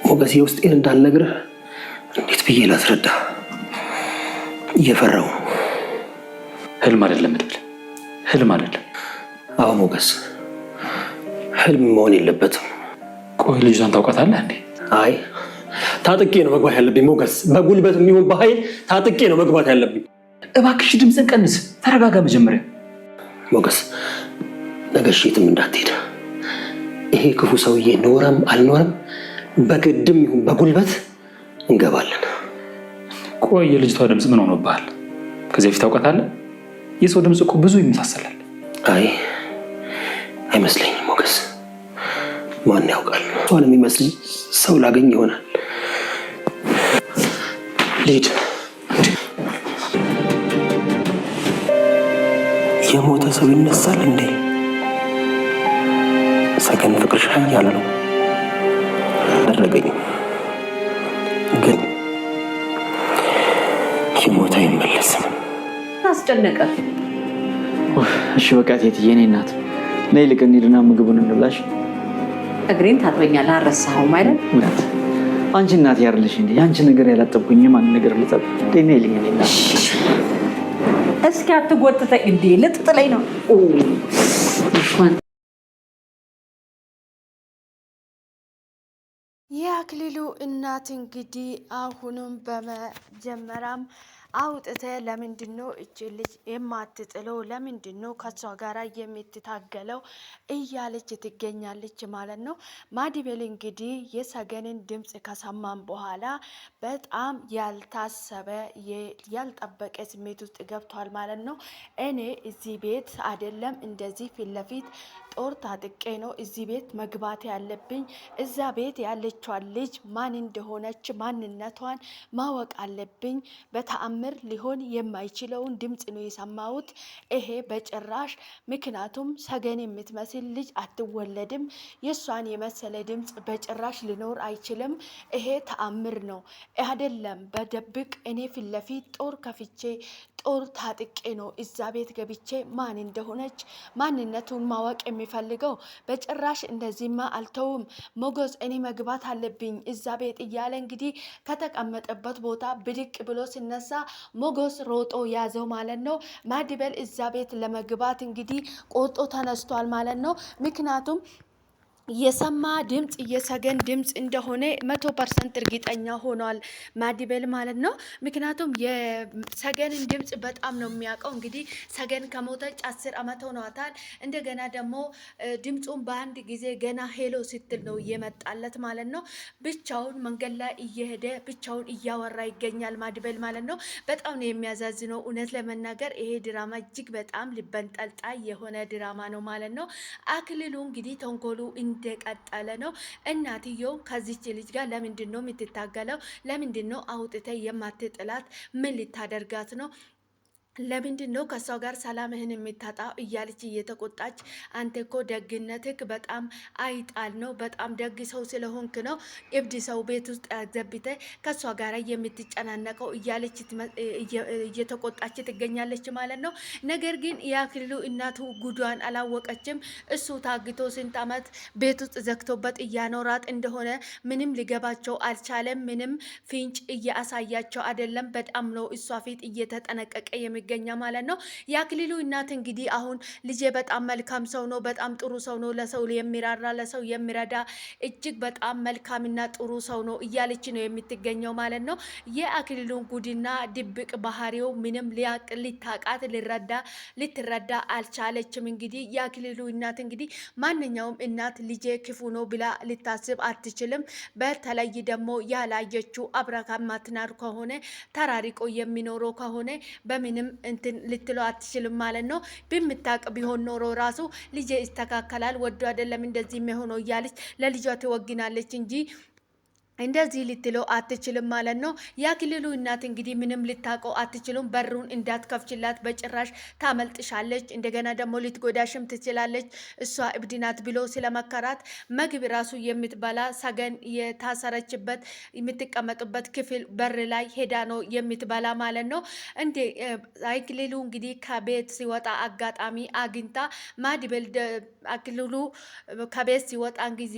ሞገስ፣ የውስጤን እንዳልነግርህ እንዴት ብዬ ላስረዳ? እየፈራው ነው። ህልም አይደለም መድብል፣ ህልም አይደለም። አዎ ሞገስ፣ ህልም መሆን የለበትም። ቆይ ልጅቷን ታውቃታለህ እንዴ? አይ፣ ታጥቄ ነው መግባት ያለብኝ ሞገስ። በጉልበት የሚሆን በኃይል ታጥቄ ነው መግባት ያለብኝ። እባክሽ ድምፅን ቀንስ፣ ተረጋጋ መጀመሪያ። ሞገስ፣ ነገ የትም እንዳትሄድ። ይሄ ክፉ ሰውዬ ኖረም አልኖረም በግድም ይሁን በጉልበት እንገባለን። ቆይ የልጅቷ ድምፅ ምን ሆኖብሃል? ከዚህ በፊት ታውቃታለህ? የሰው ድምፅ እኮ ብዙ ይመሳሰላል። አይ፣ አይመስለኝም ሞገስ። ማን ያውቃል? እሷን የሚመስል ሰው ላገኝ ይሆናል። ልሂድ። የሞተ ሰው ይነሳል እንዴ? ሰገን ፍቅርሽ ኃያል ነው። አደረገኝም ግን የሞተ አይመለስም። አስጨነቀ። እሺ በቃ ቴትዬ፣ የእኔ እናት፣ ነይ ልቅ እንሂድና ምግቡን እንብላሽ። እግሬን ታጥበኛለህ፣ አልረሳኸውም አይደል? እናት፣ አንቺ እናት ያርልሽ እንዴ? የአንቺ ነገር ያላጠብኩኝ ማን ነገር ልጠብ? ነይ ልኝ የእኔ እናት። እስኪ አትጎትተኝ እንዴ፣ ልጥጥለኝ ነው። የአክሊሉ እናት እንግዲህ አሁንም በመጀመሪያም አውጥተ ለምንድን ነው እች ልጅ የማትጥለው? ለምንድን ነው ከሷ ጋር የምትታገለው? እያለች ትገኛለች ማለት ነው። ማዲቤል እንግዲህ የሰገንን ድምፅ ከሰማን በኋላ በጣም ያልታሰበ ያልጠበቀ ስሜት ውስጥ ገብቷል ማለት ነው። እኔ እዚህ ቤት አይደለም እንደዚህ ፊት ለፊት ጦር ታጥቄ ነው እዚህ ቤት መግባት ያለብኝ። እዛ ቤት ያለችዋን ልጅ ማን እንደሆነች ማንነቷን ማወቅ አለብኝ። በተአምር ሊሆን የማይችለውን ድምፅ ነው የሰማሁት። ይሄ በጭራሽ፣ ምክንያቱም ሰገን የምትመስል ልጅ አትወለድም። የእሷን የመሰለ ድምፅ በጭራሽ ሊኖር አይችልም። ይሄ ተአምር ነው አይደለም። በደብቅ እኔ ፊት ለፊት ጦር ከፍቼ ጦር ታጥቄ ነው እዛ ቤት ገብቼ ማን እንደሆነች ማንነቱን ማወቅ የሚፈልገው። በጭራሽ እንደዚህማ አልተውም። ሞገስ፣ እኔ መግባት አለብኝ እዛ ቤት እያለ እንግዲህ ከተቀመጠበት ቦታ ብድቅ ብሎ ሲነሳ ሞገስ ሮጦ ያዘው ማለት ነው። ማድበል እዛ ቤት ለመግባት እንግዲህ ቆጦ ተነስቷል ማለት ነው። ምክንያቱም የሰማ ድምፅ የሰገን ድምፅ እንደሆነ 100% እርግጠኛ ሆኗል ማዲቤል ማለት ነው። ምክንያቱም የሰገንን ድምፅ በጣም ነው የሚያውቀው። እንግዲህ ሰገን ከሞተች 10 ዓመት ሆኗታል። እንደገና ደግሞ ድምፁን በአንድ ጊዜ ገና hello ስትል ነው እየመጣለት ማለት ነው። ብቻውን መንገድ ላይ እየሄደ ብቻውን እያወራ ይገኛል ማዲቤል ማለት ነው። በጣም ነው የሚያዛዝነው። እውነት ለመናገር ይሄ ድራማ እጅግ በጣም ልበንጠልጣይ የሆነ ድራማ ነው ማለት ነው። አክሊሉ እንግዲህ ተንኮሉ እንደቀጠለ ነው። እናትየው ከዚች ልጅ ጋር ለምንድን ነው የምትታገለው? ለምንድን ነው አውጥተ የማትጥላት? ምን ልታደርጋት ነው? ለምንድን ነው ከእሷ ጋር ሰላምህን የምታጣው? እያለች እየተቆጣች፣ አንተ እኮ ደግነትህ በጣም አይጣል ነው፣ በጣም ደግ ሰው ስለሆንክ ነው እብድ ሰው ቤት ውስጥ አዘብተ ከእሷ ጋር የምትጨናነቀው እያለች እየተቆጣች ትገኛለች ማለት ነው። ነገር ግን የአክሊሉ እናቱ ጉዷን አላወቀችም። እሱ ታግቶ ስንት ዓመት ቤት ውስጥ ዘግቶበት እያኖራት እንደሆነ ምንም ሊገባቸው አልቻለም። ምንም ፍንጭ እያሳያቸው አይደለም። በጣም ነው እሷ ፊት እየተጠነቀቀ የሚገኘ ማለት ነው። የአክሊሉ እናት እንግዲህ አሁን ልጄ በጣም መልካም ሰው ነው፣ በጣም ጥሩ ሰው ነው፣ ለሰው የሚራራ፣ ለሰው የሚረዳ፣ እጅግ በጣም መልካምና ጥሩ ሰው ነው እያለች ነው የምትገኘው ማለት ነው። የአክሊሉን ጉድና ድብቅ ባህሪው ምንም ሊያቅ ሊታቃት ሊረዳ ልትረዳ አልቻለችም። እንግዲህ የአክሊሉ እናት እንግዲህ ማንኛውም እናት ልጄ ክፉ ነው ብላ ልታስብ አትችልም። በተለይ ደግሞ ያላየችው አብራ ከማትናር ከሆነ፣ ተራሪቆ የሚኖረው ከሆነ በምንም እንትን ልትለው አትችልም ማለት ነው። በምታቅ ቢሆን ኖሮ ራሱ ልጄ ይስተካከላል፣ ወዶ አይደለም እንደዚህ የሚሆነው እያለች ለልጇ ትወግናለች እንጂ። እንደዚህ ልትለው አትችልም ማለት ነው። የአክሊሉ እናት እንግዲህ ምንም ልታውቀው አትችሉም። በሩን እንዳትከፍችላት በጭራሽ ታመልጥሻለች፣ እንደገና ደግሞ ልትጎዳሽም ትችላለች፣ እሷ እብድ ናት ብሎ ስለመከራት ምግብ ራሱ የምትበላ ሰገን የታሰረችበት የምትቀመጥበት ክፍል በር ላይ ሄዳ ነው የምትበላ ማለት ነው። እንዴ አክሊሉ እንግዲህ ከቤት ሲወጣ አጋጣሚ አግኝታ ማድበል አክሊሉ ከቤት ሲወጣ ጊዜ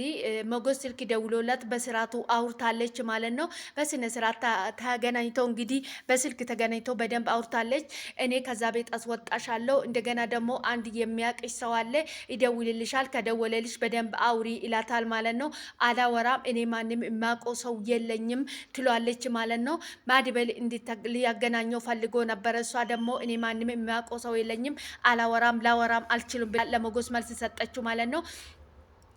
ሞገስ ስልክ ደውሎላት በስርዓቱ አውርታለች ማለት ነው። በስነ ስርዓት ተገናኝተው እንግዲህ በስልክ ተገናኝተው በደንብ አውርታለች። እኔ ከዛ ቤት አስወጣሻለሁ፣ እንደገና ደግሞ አንድ የሚያቅሽ ሰው አለ ይደውልልሻል፣ ከደወለልሽ በደንብ አውሪ ይላታል ማለት ነው። አላወራም፣ እኔ ማንም የማውቀው ሰው የለኝም ትሏለች ማለት ነው። ማድበል ሊያገናኘው ፈልጎ ነበረ። እሷ ደግሞ እኔ ማንም የማውቀው ሰው የለኝም፣ አላወራም፣ ላወራም አልችልም ለሞገስ መልስ ሰጠችው ማለት ነው።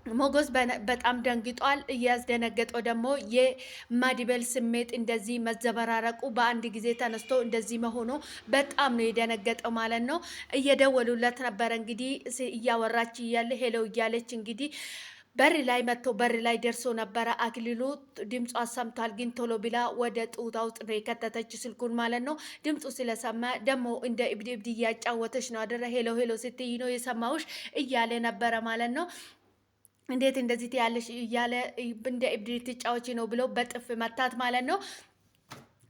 ሞገስ በጣም ደንግጧል። እያስደነገጠው ደግሞ የማዲበል ስሜት እንደዚህ መዘበራረቁ በአንድ ጊዜ ተነስቶ እንደዚህ መሆኑ በጣም ነው የደነገጠው ማለት ነው። እየደወሉለት ነበረ እንግዲህ እያወራች እያለ hello እያለች እንግዲህ በር ላይ መጥቶ በር ላይ ደርሶ ነበረ። አክሊሉ ድምፁ አሰምቷል፣ ግን ቶሎ ብላ ወደ ጡታ ውስጥ ነው የከተተች ስልኩን ማለት ነው። ድምፁ ስለሰማ ደግሞ እንደ እብድ እብድ እያጫወተች ነው አደረ hello hello ስትይ ነው የሰማውሽ እያለ ነበረ ማለት ነው። እንዴት እንደዚህ ትያለሽ እያለ እንደ እብድ ትጫወቺ ነው ብሎ በጥፍ መታት ማለት ነው።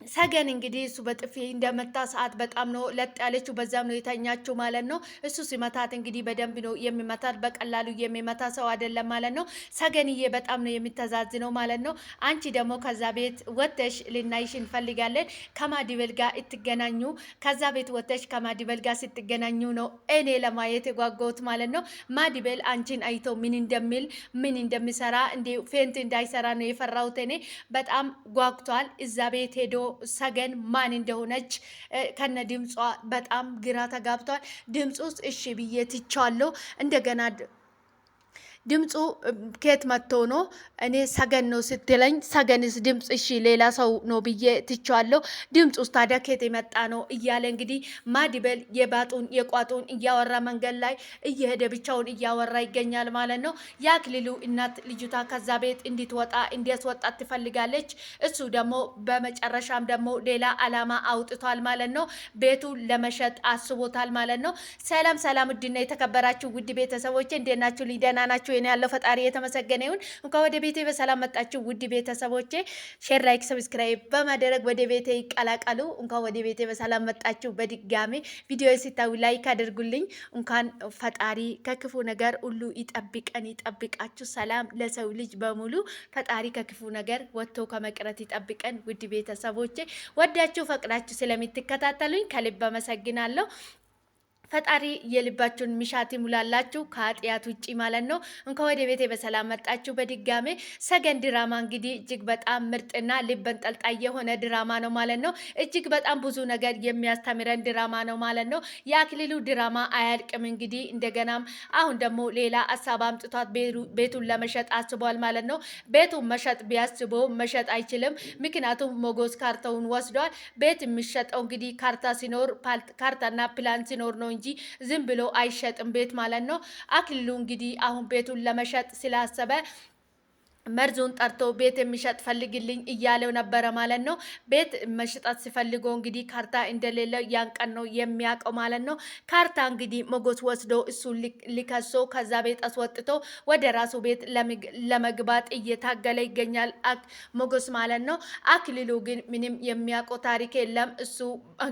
ሰገን እንግዲህ እሱ በጥፊ እንደመታ ሰዓት በጣም ነው ለጥ ያለችው፣ በዛም ነው የተኛችው ማለት ነው። እሱ ሲመታት እንግዲህ በደንብ ነው የሚመታት፣ በቀላሉ የሚመታ ሰው አይደለም ማለት ነው። ሰገንዬ በጣም ነው የሚተዛዝነው ማለት ነው። አንቺ ደግሞ ከዛ ቤት ወተሽ ልናይሽ እንፈልጋለን። ከማዲበል ጋር እትገናኙ፣ ከዛ ቤት ወተሽ ከማዲበል ጋር ስትገናኙ ነው እኔ ለማየት የጓጓሁት ማለት ነው። ማዲበል አንቺን አይቶ ምን እንደሚል ምን እንደሚሰራ እንዲ faint እንዳይሰራ ነው የፈራሁት እኔ። በጣም ጓጉቷል። እዛ ቤት ሄዶ ሰገን ማን እንደሆነች ከነ ድምጿ በጣም ግራ ተጋብቷል። ድምፁ ውስጥ እሺ ብዬ ትቻለሁ። እንደገና ድምፁ ከየት መጥቶ ነው? እኔ ሰገን ነው ስትለኝ ሰገንስ ድምፅ እሺ ሌላ ሰው ነው ብዬ ትቼዋለሁ። ድምፁ ታዲያ ከየት የመጣ ነው እያለ እንግዲህ ማዲበል የባጡን የቋጡን እያወራ መንገድ ላይ እየሄደ ብቻውን እያወራ ይገኛል ማለት ነው። የአክሊሉ እናት ልጅቷ ከዛ ቤት እንድትወጣ እንዲያስወጣት ትፈልጋለች። እሱ ደግሞ በመጨረሻም ደግሞ ሌላ አላማ አውጥቷል ማለት ነው። ቤቱ ለመሸጥ አስቦታል ማለት ነው። ሰላም ሰላም፣ ውድና የተከበራችሁ ውድ ቤተሰቦች እንዴት ናችሁ? ደህና ናችሁ? እኔ ያለው ፈጣሪ የተመሰገነ ይሁን። እንኳን ወደ ቤቴ በሰላም መጣችሁ ውድ ቤተሰቦቼ። share፣ like፣ subscribe በማድረግ ወደ ቤቴ ይቀላቀሉ። እንኳን ወደ ቤቴ በሰላም መጣችሁ። በድጋሜ ቪዲዮ ሲታዩ like አድርጉልኝ። እንኳን ፈጣሪ ከክፉ ነገር ሁሉ ይጠብቀን፣ ይጠብቃችሁ። ሰላም ለሰው ልጅ በሙሉ ፈጣሪ ከክፉ ነገር ወጥቶ ከመቅረት ይጠብቀን። ውድ ቤተሰቦቼ ወዳችሁ ፈቅዳችሁ ስለምትከታተሉኝ ከልብ አመሰግናለሁ። ፈጣሪ የልባችሁን ምሻት ይሙላላችሁ ከኃጢአት ውጪ ማለት ነው። እንኳን ወደ ቤቴ በሰላም መጣችሁ። በድጋሜ ሰገን ድራማ እንግዲህ እጅግ በጣም ምርጥና ልብ አንጠልጣይ የሆነ ድራማ ነው ማለት ነው። እጅግ በጣም ብዙ ነገር የሚያስተምረን ድራማ ነው ማለት ነው። የአክሊሉ ድራማ አያልቅም። እንግዲህ እንደገናም አሁን ደግሞ ሌላ ሀሳብ አምጥቷት ቤቱን ለመሸጥ አስቧል ማለት ነው። ቤቱን መሸጥ ቢያስበው መሸጥ አይችልም። ምክንያቱም ሞጎስ ካርታውን ወስዷል። ቤት የሚሸጠው እንግዲህ ካርታ ሲኖር ካርታና ፕላን ሲኖር ነው እንጂ ዝም ብሎ አይሸጥም ቤት ማለት ነው። አክሊሉ እንግዲህ አሁን ቤቱን ለመሸጥ ስላሰበ መርዙን ጠርቶ ቤት የሚሸጥ ፈልግልኝ እያለው ነበረ ማለት ነው። ቤት መሸጣት ሲፈልጎ እንግዲህ ካርታ እንደሌለ ያን ቀን ነው የሚያውቀው ማለት ነው። ካርታ እንግዲህ ሞገስ ወስዶ እሱ ሊከሶ ከዛ ቤት አስወጥቶ ወደ ራሱ ቤት ለመግባት እየታገለ ይገኛል ሞገስ ማለት ነው። አክሊሉ ግን ምንም የሚያውቀው ታሪክ የለም። እሱ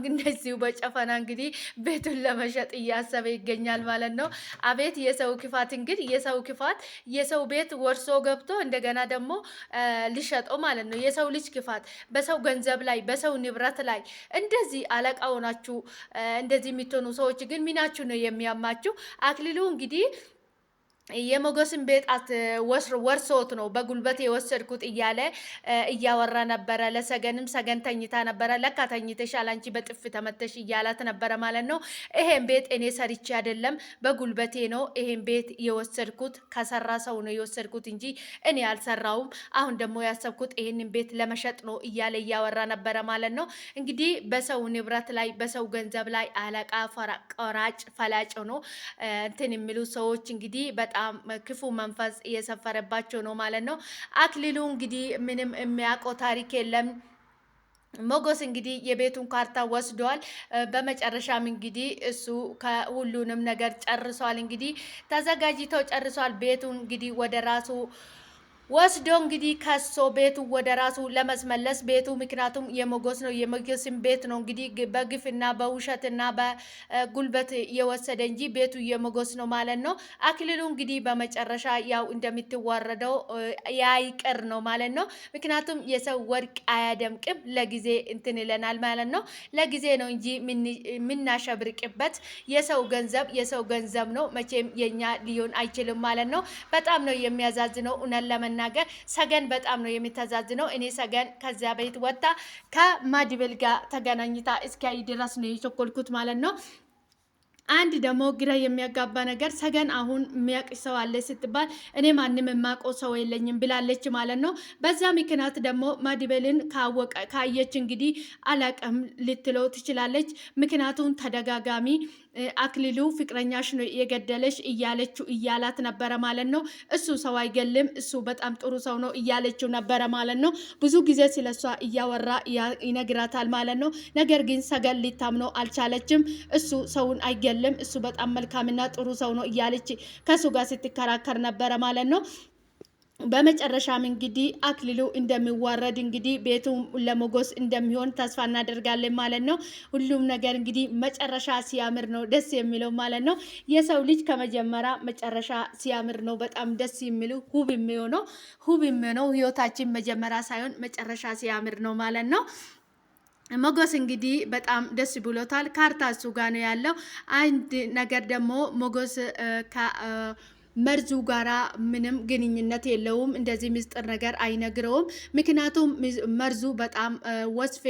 እንደዚሁ በጨፈና እንግዲህ ቤቱን ለመሸጥ እያሰበ ይገኛል ማለት ነው። አቤት የሰው ክፋት! እንግዲህ የሰው ክፋት የሰው ቤት ወርሶ ገብቶ እንደገና ደግሞ ሊሸጠው ማለት ነው። የሰው ልጅ ክፋት በሰው ገንዘብ ላይ በሰው ንብረት ላይ እንደዚህ አለቃ ሆናችሁ እንደዚህ የሚትሆኑ ሰዎች ግን ሚናችሁ ነው የሚያማችሁ። አክሊሉ እንግዲህ የሞገስን ቤት ወርሶት ነው በጉልበት የወሰድኩት እያለ እያወራ ነበረ። ለሰገንም ሰገን ተኝታ ነበረ። ለካ ተኝተሻል አንቺ በጥፍ ተመተሽ እያላት ነበረ ማለት ነው። ይሄን ቤት እኔ ሰርቼ አይደለም በጉልበቴ ነው ይሄን ቤት የወሰድኩት፣ ከሰራ ሰው ነው የወሰድኩት እንጂ እኔ አልሰራውም። አሁን ደግሞ ያሰብኩት ይሄንን ቤት ለመሸጥ ነው እያለ እያወራ ነበረ ማለት ነው። እንግዲህ በሰው ንብረት ላይ በሰው ገንዘብ ላይ አለቃ ቆራጭ ፈላጭ ነው እንትን የሚሉ ሰዎች እንግዲህ በጣም በጣም ክፉ መንፈስ እየሰፈረባቸው ነው ማለት ነው። አክሊሉ እንግዲህ ምንም የሚያውቀው ታሪክ የለም። ሞገስ እንግዲህ የቤቱን ካርታ ወስዷል። በመጨረሻም እንግዲህ እሱ ከሁሉንም ነገር ጨርሷል። እንግዲህ ተዘጋጅተው ጨርሷል። ቤቱን እንግዲህ ወደ ራሱ ወስዶ እንግዲህ ከሶ ቤቱ ወደ ራሱ ለመስመለስ ቤቱ ምክንያቱም የሞገስ ነው፣ የሞገስን ቤት ነው እንግዲህ በግፍና በውሸትና በጉልበት የወሰደ እንጂ ቤቱ የሞገስ ነው ማለት ነው። አክሊሉ እንግዲህ በመጨረሻ ያው እንደምትዋረደው ያይቀር ነው ማለት ነው። ምክንያቱም የሰው ወርቅ አያደምቅም፣ ለጊዜ እንትን ይለናል ማለት ነው። ለጊዜ ነው እንጂ የምናሸብርቅበት የሰው ገንዘብ የሰው ገንዘብ ነው፣ መቼም የኛ ሊሆን አይችልም ማለት ነው። በጣም ነው የሚያዛዝነው እውነት ለመናገር ሰገን በጣም ነው የሚተዛዝነው። እኔ ሰገን ከዚያ ቤት ወጥታ ከማድበል ጋር ተገናኝታ እስኪያይ ድረስ ነው የቸኮልኩት ማለት ነው። አንድ ደግሞ ግራ የሚያጋባ ነገር ሰገን አሁን የሚያውቅ ሰው አለ ስትባል እኔ ማንም የማውቀው ሰው የለኝም ብላለች ማለት ነው። በዛ ምክንያት ደግሞ ማድበልን ካወቀ ካየች እንግዲህ አላቅም ልትለው ትችላለች። ምክንያቱም ተደጋጋሚ አክሊሉ ፍቅረኛሽ ነው የገደለሽ እያለችው እያላት ነበረ ማለት ነው። እሱ ሰው አይገልም፣ እሱ በጣም ጥሩ ሰው ነው እያለችው ነበረ ማለት ነው። ብዙ ጊዜ ስለሷ እያወራ ይነግራታል ማለት ነው። ነገር ግን ሰገን ሊታምነው አልቻለችም። እሱ ሰውን አይገልም፣ እሱ በጣም መልካምና ጥሩ ሰው ነው እያለች ከእሱ ጋር ስትከራከር ነበረ ማለት ነው። በመጨረሻም እንግዲህ አክሊሉ እንደሚዋረድ እንግዲህ ቤቱ ለሞገስ እንደሚሆን ተስፋ እናደርጋለን ማለት ነው። ሁሉም ነገር እንግዲህ መጨረሻ ሲያምር ነው ደስ የሚለው ማለት ነው። የሰው ልጅ ከመጀመሪያ መጨረሻ ሲያምር ነው በጣም ደስ የሚለው ውብ የሚሆነው ውብ የሚሆነው ህይወታችን መጀመሪያ ሳይሆን መጨረሻ ሲያምር ነው ማለት ነው። ሞገስ እንግዲህ በጣም ደስ ብሎታል። ካርታ እሱ ጋ ነው ያለው። አንድ ነገር ደግሞ ሞገስ መርዙ ጋራ ምንም ግንኙነት የለውም። እንደዚህ ምስጢር ነገር አይነግረውም። ምክንያቱም መርዙ በጣም ወስፌ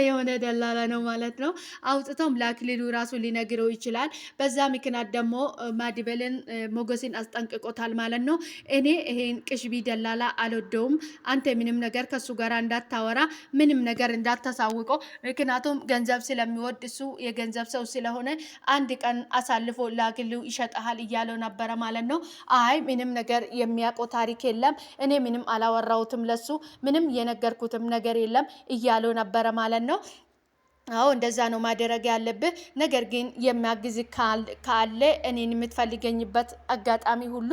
የሆነ ደላላ ነው ማለት ነው። አውጥቶም ለአክሊሉ ራሱ ሊነግረው ይችላል። በዛ ምክንያት ደግሞ ማድበልን ሞገስን አስጠንቅቆታል ማለት ነው። እኔ ይሄን ቅሽቢ ደላላ አልወደውም። አንተ ምንም ነገር ከሱ ጋር እንዳታወራ፣ ምንም ነገር እንዳታሳውቀው። ምክንያቱም ገንዘብ ስለሚወድ እሱ የገንዘብ ሰው ስለሆነ አንድ ቀን አሳልፎ ለአክሊሉ ይሸጠሃል እያለው ነበረ ማለት ነው። አይ ምንም ነገር የሚያውቀው ታሪክ የለም፣ እኔ ምንም አላወራሁትም፣ ለሱ ምንም የነገርኩትም ነገር የለም እያለው ነበረ ማለት ነው። አዎ እንደዛ ነው ማድረግ ያለብህ። ነገር ግን የሚያግዝ ካለ እኔን የምትፈልገኝበት አጋጣሚ ሁሉ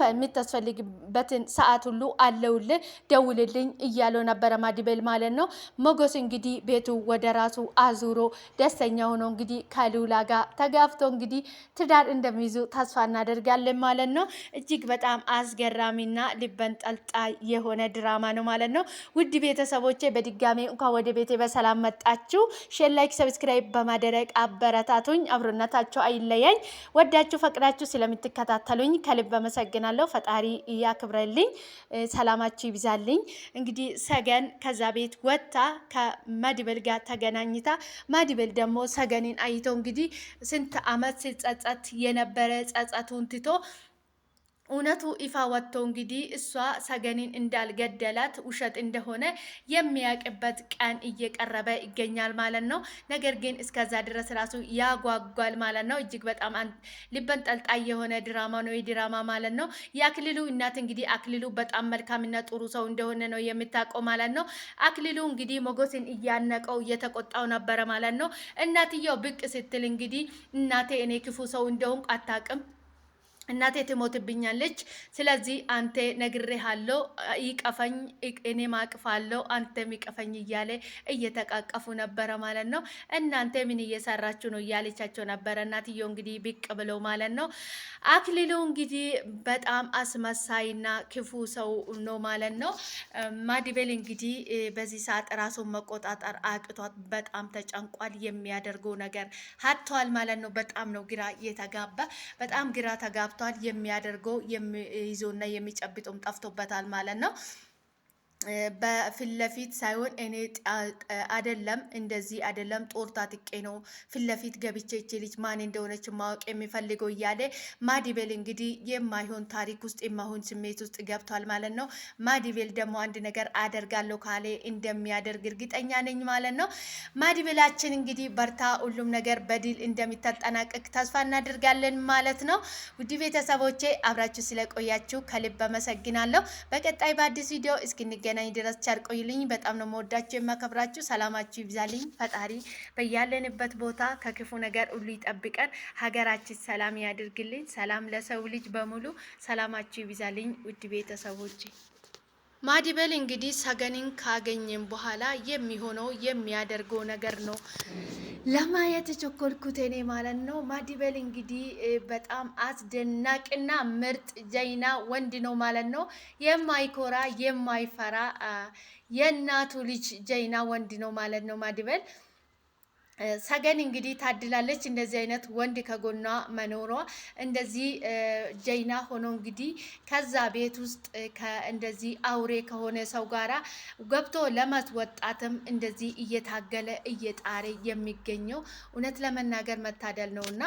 የምታስፈልግበትን ሰዓት ሁሉ አለውልህ፣ ደውልልኝ እያለው ነበረ ማድበል ማለት ነው። ሞገስ እንግዲህ ቤቱ ወደ ራሱ አዙሮ ደስተኛ ሆኖ እንግዲህ ከሉላ ጋር ተጋፍቶ እንግዲህ ትዳር እንደሚይዙ ተስፋ እናደርጋለን ማለት ነው። እጅግ በጣም አስገራሚና ልበንጠልጣይ የሆነ ድራማ ነው ማለት ነው። ውድ ቤተሰቦቼ በድጋሜ እንኳን ወደ ቤቴ በሰላም መጣችሁ። share፣ like፣ subscribe በማድረግ አበረታቱኝ። አብሮነታችሁ አይለያኝ። ወዳችሁ ፈቅዳችሁ ስለምትከታተሉኝ ከልብ አመሰግናለሁ። ፈጣሪ እያክብረልኝ፣ ሰላማችሁ ይብዛልኝ። እንግዲህ ሰገን ከዛ ቤት ወጥታ ከመድብል ጋር ተገናኝታ መድብል ደግሞ ሰገንን አይቶ እንግዲህ ስንት አመት ሲጸጸት የነበረ ጸጸቱን ትቶ እውነቱ ይፋ ወጥቶ እንግዲህ እሷ ሰገኔን እንዳልገደላት ውሸት እንደሆነ የሚያውቅበት ቀን እየቀረበ ይገኛል ማለት ነው። ነገር ግን እስከዛ ድረስ ራሱ ያጓጓል ማለት ነው። እጅግ በጣም ልበን ጠልጣይ የሆነ ድራማ ነው የድራማ ማለት ነው። የአክሊሉ እናት እንግዲህ አክሊሉ በጣም መልካምና ጥሩ ሰው እንደሆነ ነው የምታውቀው ማለት ነው። አክሊሉ እንግዲህ ሞገስን እያነቀው እየተቆጣው ነበረ ማለት ነው። እናትየው ብቅ ስትል እንግዲህ እናቴ እኔ ክፉ ሰው እንደሆንኩ አታውቅም፣ እናቴ ትሞትብኛለች። ስለዚህ አንተ ነግሬሃለሁ፣ ይቀፈኝ፣ እኔ ማቅፋለሁ፣ አንተም ይቀፈኝ እያለ እየተቃቀፉ ነበረ ማለት ነው። እናንተ ምን እየሰራችሁ ነው እያለቻቸው ነበረ። እናትየው እንግዲህ ብቅ ብለው ማለት ነው። አክሊሉ እንግዲህ በጣም አስመሳይና ክፉ ሰው ነው ማለት ነው። ማድቤል እንግዲህ በዚህ ሰዓት ራሱን መቆጣጠር አቅቷት በጣም ተጨንቋል። የሚያደርገው ነገር ሀጥቷል ማለት ነው። በጣም ነው ግራ የተጋባ፣ በጣም ግራ ተጋብቷል። የሚያደርገው የሚይዞና የሚጨብጠውም ጠፍቶበታል ማለት ነው። በፊት ለፊት ሳይሆን እኔ አደለም እንደዚህ አደለም ጦር ታጥቄ ነው ፊት ለፊት ገብቼ እቺ ልጅ ማን እንደሆነች ማወቅ የሚፈልገው እያለ ማዲቤል እንግዲህ የማይሆን ታሪክ ውስጥ የማይሆን ስሜት ውስጥ ገብቷል ማለት ነው። ማዲቤል ደግሞ አንድ ነገር አደርጋለሁ ካለ እንደሚያደርግ እርግጠኛ ነኝ ማለት ነው። ማዲቤላችን እንግዲህ በርታ፣ ሁሉም ነገር በድል እንደሚታጠናቀቅ ተስፋ እናደርጋለን ማለት ነው። ውድ ቤተሰቦቼ አብራችሁ ስለቆያችሁ ከልብ አመሰግናለሁ። በቀጣይ በአዲስ ቪዲዮ እስክንገናኝ ድረስ ቸር ቆዩልኝ። በጣም ነው መወዳችሁ የማከብራችሁ። ሰላማችሁ ይብዛልኝ። ፈጣሪ በያለንበት ቦታ ከክፉ ነገር ሁሉ ይጠብቀን። ሀገራችን ሰላም ያድርግልኝ። ሰላም ለሰው ልጅ በሙሉ። ሰላማችሁ ይብዛልኝ ውድ ቤተሰቦቼ። ማዲበል እንግዲህ ሰገንን ካገኘን በኋላ የሚሆነው የሚያደርገው ነገር ነው ለማየት የቸኮልኩት እኔ ማለት ነው። ማዲበል እንግዲህ በጣም አስደናቂና ምርጥ ጀግና ወንድ ነው ማለት ነው። የማይኮራ የማይፈራ የእናቱ ልጅ ጀግና ወንድ ነው ማለት ነው ማዲበል። ሰገን እንግዲህ ታድላለች፣ እንደዚህ አይነት ወንድ ከጎኗ መኖሯ። እንደዚህ ጀይና ሆኖ እንግዲህ ከዛ ቤት ውስጥ እንደዚህ አውሬ ከሆነ ሰው ጋራ ገብቶ ለማስወጣትም እንደዚህ እየታገለ እየጣረ የሚገኘው እውነት ለመናገር መታደል ነውና።